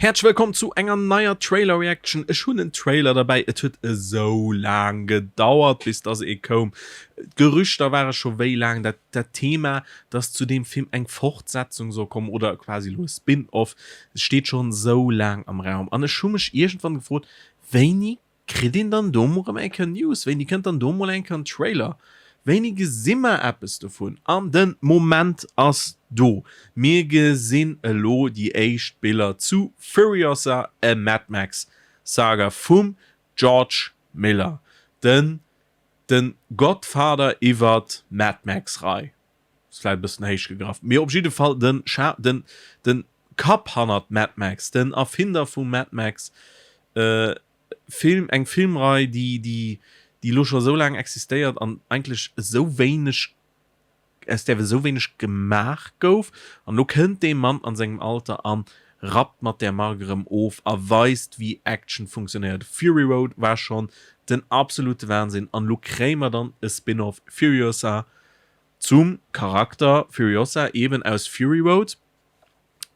Häerzlech wëllkomm zu enger neier Trailer Reaction. Ech hunn en Trailer derbäi. Et huet esou laang gedauert bis dass ee koum. D'Gerüchter ware scho wéi laang dat dat Thema dass zu deem Film eng Fortsetzung soll kommen oder quasi elo e Spin-off steet schonn esou laang am Raum an ech hu mech iergendwann gefrot wéini Kritt een dann do mol rem eng Kéier News? Wéini kënnt dann do mol eng Kéier en Trailer? Wéini gesi mer eppes dovun? An den Moment ass do! Mir gesinn elo déi éischt Biller zu Furiosa, A Mad Max Saga vum George Miller, den den Godfather iwwert Mad Max Rei. Ass vläit e bëssen héich gegraff, mee op jidde Fall den Scha den den Kapp hannert Mad Max, den Erfinder vu Mad Max Film, eng Filmrei déi déi déi elo scho esou laang existéiert an eigentlech esou wéineg aus där esou wéineg gemaach gouf an elo kënnt dee Mann an sengem Alter an rappt mat där Mark erëm of a weist wéi Action funktionéiert. Fury Road war schonn den absolute Wahnsinn an elo kréie mer dann e Spin-off Furiosa Zum Charakter Furiosa eben aus Fury Road,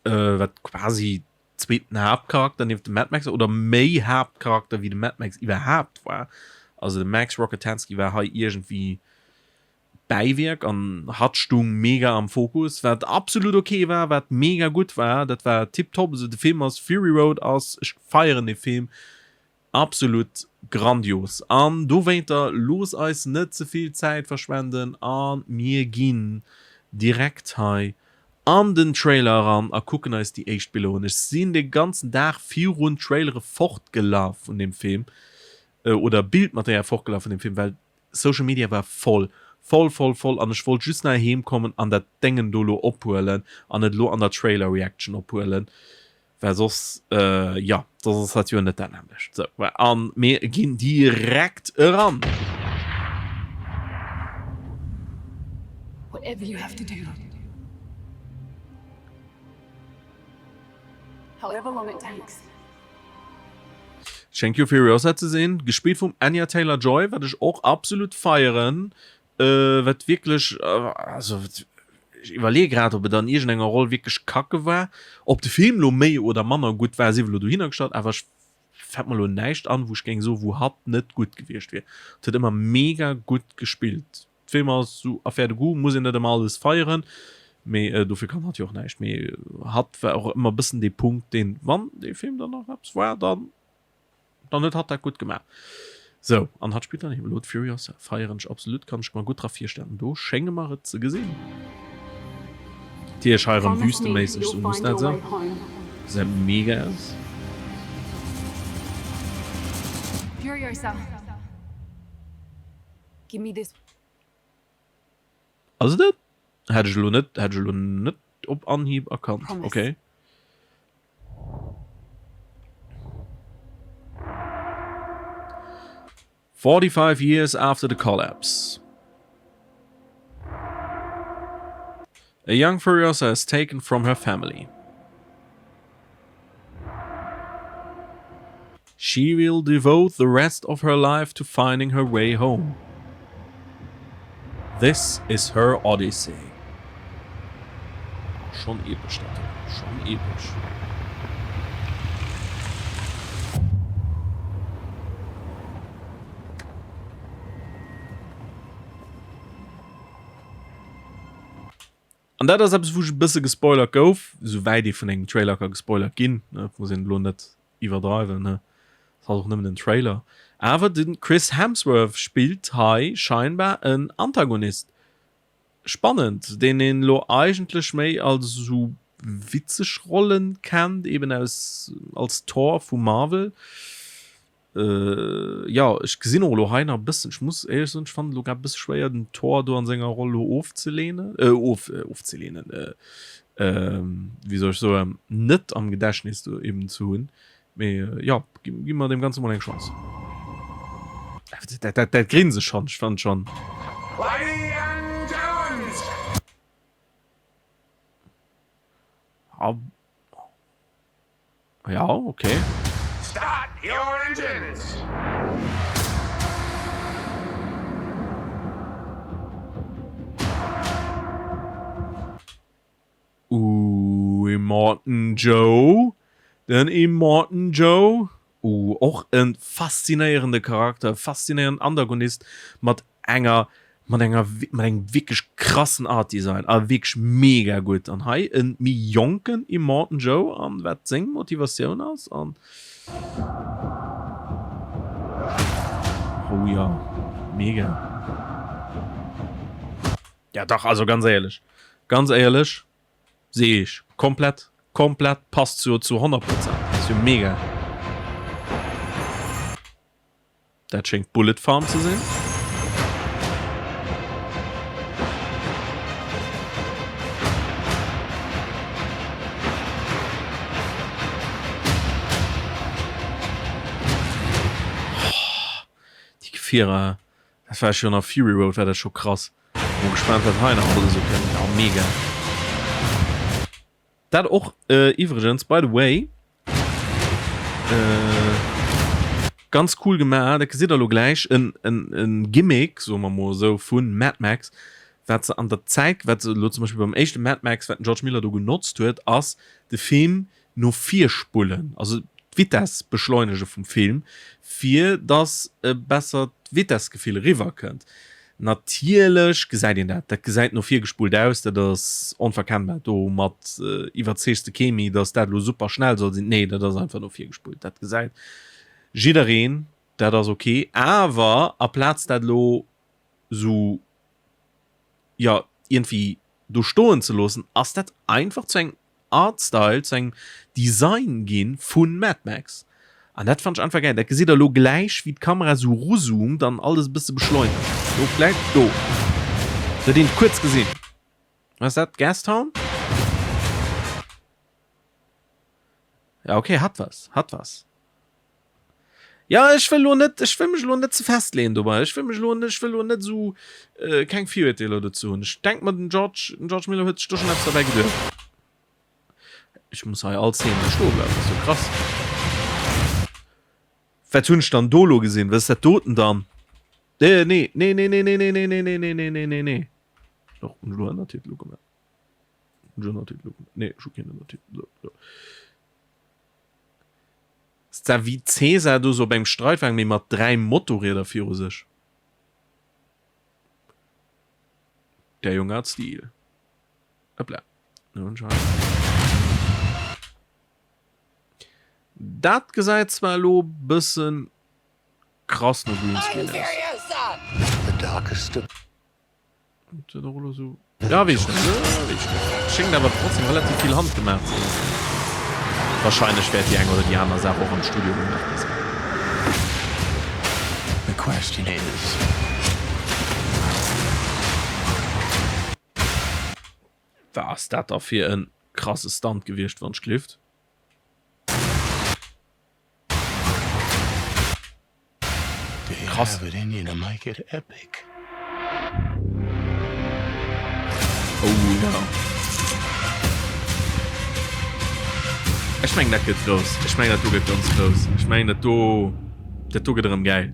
wat quasi zweeten Haaptcharakter nieft dem Mad Max oder méi Haaptcharakter wéi de Mad Max iwwerhaapt war. Also de Max Rockatansky war hei iergendwéi Bäiwierk an hatt stung mega am Fokus, wat absolut ok war, wat mega gutt war, dat war tiptop. Also de Film ass, Fury Road ass, ech feieren dee Film, Absolut grandios an dowéinter looss eis net ze vill Zäit verschwenden a mir ginn direkt hei an den Trailer eran a kucken eis déi éischt Biller un. Ech sinn de ganzen Dag virun Trailere fortgelaf vun deem Film oder Bildmaterial fortgelaf vun deem Film, well Social Media war voll, voll, voll, voll an ech wollt just nach heem kommen an dat Déngen do lo ophuelen an et lo an der Trailer Reaction ophuelen. Well soss, jo, soss ass dat jo net dat nämmlecht. Sou, a mir ginn direkt eran. Whatever you have to do. However long it takes. Schéngt jo Furiosa ze sinn, gespillt vum Anya Taylor-Joy, wat ech och absolut feieren. Wat wierklech, also ech iwwerleeë grad, ob et an iergendenger Roll wierklech kacke war. Ob de Film elo méi oder manner gutt war, sief elo dohinner gestallt, awer ech fält mer elo näischt an, wou ech géing soen, wou hatt net gutt gewiescht wier. Hatt huet ëmmer mega gutt gespillt. D'Film ass esou Affaire de goût, muss een net ëmmer alles feieren, mee dofir kann hatt jo och näischt. Mee hatt war och ëmmer e bëssen dee Punkt, deen, wann dee Film dann nach eppes war, dann. Dann huet hatt dat gutt gemaach. Sou, an hatt spillt dann eben elo d'Furiosa. Feieren ech absolut, kann ech mer gutt dra virstellen. Do schénge mer et ze gesinn. Natierlech hei erëm wüsteméisseg, sou muss dat sinn. Gesäit mega aus. Furiosa, give me this. Ass et et? Hätt ech elo net, hätt ech elo net op Anhieb erkannt. Promise. Okay. 45 years after the collapse. A young Furiosa is taken from her family. She will devote the rest of her life to finding her way home. This is her odyssey. Schonn epesch dat do, schonn epesch. An dat ass eppes, wou ech e bësse gespoilert gouf, esou wäit ee vun engem Trailer ka gespoilert ginn, ne, muss een elo net iwwerdreiwen, ne, ass halt och nëmmen en Trailer. Awer de Chris Hemsworth spillt hei scheinbar en Antagonist. Spannend, deen een elo eigentlech méi als esou witzeg Rollen kennt, eben aus als Thor vu Marvel. Jo, ech gesinn och elo hei nach e bëssen, ech muss éierlech soen, ech fannen et elo grad e bësse schwéier, den Thor do an senger Roll elo ofzeleenen, of, ofzeleenen, wéi soll ech soen, net am Gedächtnis do eben ze hunn. Mee jo, gi, gi mer deem Ganze mol eng Chance. Dat, dat, dat Grinse schonn, ech fannen schonn. Lady and Gentlemen! Ja, okay. Start your engines! Ooh, Immortan Joe. Den Immortan Joe, uh, och e faszinéierende Charakter, e faszinéierenden Antagonist mat enger, mat enger, mat engem wierklech krassen Art Design a wierklech mega gutt. An hei e méi jonken Immortan Joe an wat seng Motivatioun ass an. Oh jo, mega. Ja dach, also ganz éierlech, ganz éierlech. Sehe ech komplett, komplett, passt zu zu 100 Prozent, ass jo mega. Dat schéngt Bullet Farm ze sinn. Déi Gefierer, dat war schon a Fury Road war dat scho krass. Mol gespannt wat hei nach alles esou kënnt. Oh mega. Dat och äh, iwwregens by the way äh, ganz cool gemaach, dat gesitt der lo gläich en, en, en Gimmick, soe mer mol esou, vun Mad Max, wat se an der Zäit, wat se elo zum Beispill beim éischte Mad Max, wat den George Miller do genotzt huet, ass de Film no vir spullen, also d'Vitess beschleunege vum Film, fir dass e bessert Vitessgefill eriwwer kënnt. Natierlech gesäit een dat, dat gesäit no vir gespullt aus, dat ass onverkennbar, domat iwwerzeegs de kee méi, dass dat elo super schnell soll sinn, nee, dat ass einfach no vir gespullt, dat gesäit jiddereen, dat ass ok, awer aplaz dat elo esou jo iergendwéi do stoen ze loossen, ass dat einfach zu engem Artstyle, zu engem Design gi vu Mad Max. An dat fannt ech einfach gäil. Dat gesitt der elo gläich, wéi d'Kamera esou ruzoomt an alles e bësse beschleunegt. Do vläit, do huet een et kuerz gesinn. Ass dat Gastown? Ja okay, hat was, hat was. Ja ech wëll lo net, ech wëll mech lo net ze festleeën dobei. Ech wëll mech lo, ech wëll lo net esou äh, keng Virurteeler dozou hunn. Ech denk mer den George, den George Miller huet sech do schonn eppes derbäi geduecht. Ech muss hei all Szene stoe bleiwen, dat ass jo krass. Wat hunn ech dann do lo gesinn? Wat ass dat doten dann? Äh, nee, nee, nee, nee, nee, nee, nee, nee, nee, nee, nee, nee, nee, nee. Doch, hunn ech lo Ënnertitel ugemaach? Hunn ech Ënnertitel ugemaach? Nee, ech hu keen Ënnertitel. So, so. Star wéi Cäsar do sou op engem Streifwagen, mee mat 3 Motorrieder viru sech. Der Junge hat Stil. Hoppla. Dat gesäit zwar elo bëssen krass no Greenscreen aus. Ja, weess ech net, weess ech net. Schéngt awer trotzdem relativ vill handgemaach ze sinn. Wahrscheinlech wäert déi eng oder déi aner Saach och am Studio gemaach gi sinn. The question is. Wat ass dat da fir e krasse Stunt gewiescht, wann ech gelift? Krass. Oh ja. Ech mengen dat gëtt grouss. Ech mengen dat do gëtt ganz grouss. Ech mengen dat do dat do gëtt erëm gäil.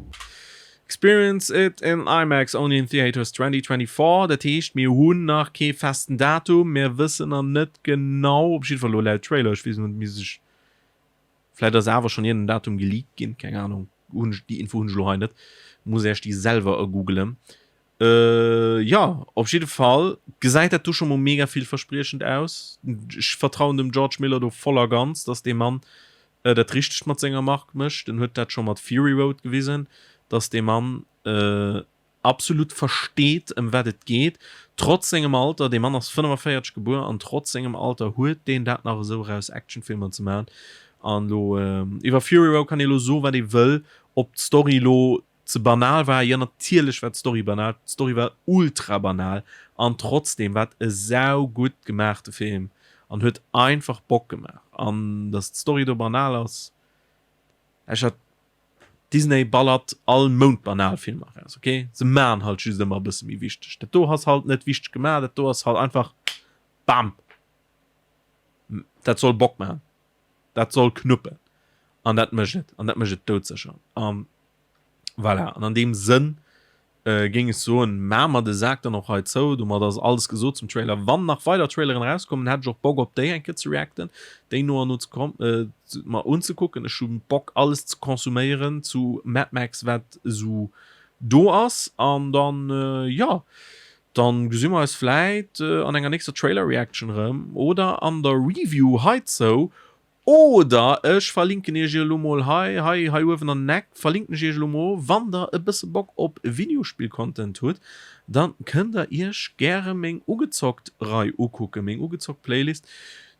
Experience it in IMAX only in theaters 2024. Dat heescht mir hunn nach kee festen Datum. Mir wëssen nach net genau, op jiddwer Fall elo laut Trailer, ech weess net, misst ech Vläit ass awer schonn iergendeen Datum geleakt ginn, keng Ahnung, hunn ech, déi Info hunn ech elo hei net, muss Äech déi selwer ergoogelen. Jo, op jidde Fall gesäit dat do scho mol mega villverspriechend aus. Ech vertrauen dem George Miller do voll a ganz, dass dee Mann dat Richtegt mat senger Mark mécht. En huet dat scho mat Fury Road gewisen, dass dee Mann absolut versteet ëm wat et geet, trotz sengem Alter, dee Mann ass 45 gebuer an trotz sengem Alter huet deen dat nach esou eraus Actionfilmer ze maachen an elo iwwer Fury Road kann ee lo soe wat ee wëll, ob d'Story lo ze banal war, jo natierlech war d'Story banal, d'Story war ultra banal an trotzdem war et e saugutt gemaachte Film an huet einfach Bock gemaach an dass d'Story do banal ass, ech hat Disney ballert all Mount banal Filmer eraus, ok? Se maan halt just ëmmer e bësse méi wichteg. Dat do ass halt net wichteg gemaach, dat do ass halt einfach bam! Dat soll Bock maan, dat soll knuppen an dat mécht et an dat mécht et doudsécher. An voilà, an an deem Sënn. Géing ech soen, maa mer de Sak dann och hei zou. Domat ass alles gesot zum Trailer. Wann nach weider Traileren erauskommen, hätt ech och Bock op déi eng Kéier ze reacten, déi no an no ze mer unzekucken. Ech hu Bock alles ze konsuméieren zu Mad Max wat esou do ass. An dann, jo, dann gesi mer eis vläit an enger nächster Trailer Reaction erëm oder an der Review heizou. Oder ech verlinken iech elo mol hei, hei, hei uewen an den Eck verlinken ech iech elo mol, wann der e bësse Bock op Videospill-Content hutt, dann kënnt der iech gäre meng Ugezockt Rei ukucken, meng Ugezockt Playlist,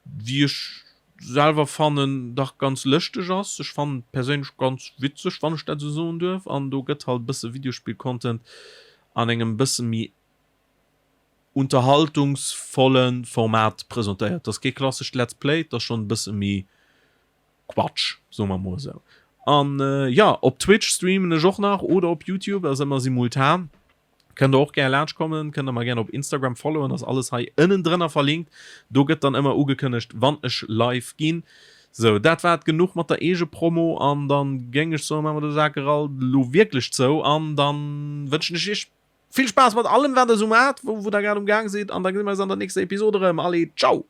déi ech selwer fannen dach ganz lëschteg ass. Ech fannen et perséinlech ganz witzeg, wann ech dat esou soen duerf, an do gëtt halt e bësse Videospill-Content an engem bësse méi unterhaltungsvolle Format presentéiert. Et ass kee klassescht Let's Play, et ass schonn e bësse méi Quatsch, soe mer mol esou. An jo, op Twitch streamen ech och nach oder op YouTube, ass ëmmer simultan. Kënnt der och gär laanscht kommen, kënnt der mer gär op Instagram followen, ass alles hei ënnendrënner verlinkt. Do gëtt dann ëmmer ugekënnegt, wann ech live ginn. Sou, dat war et genuch mat der Eegepromo an dann géing ech soen, maache mer de Sak elo wierklech zou an dann wënschen ech iech Vill Spaass mat allem wat der sou maacht, wou der grad um Gaang sidd an da gesi mer eis an der nächster Episode erëm. Allez, ciao!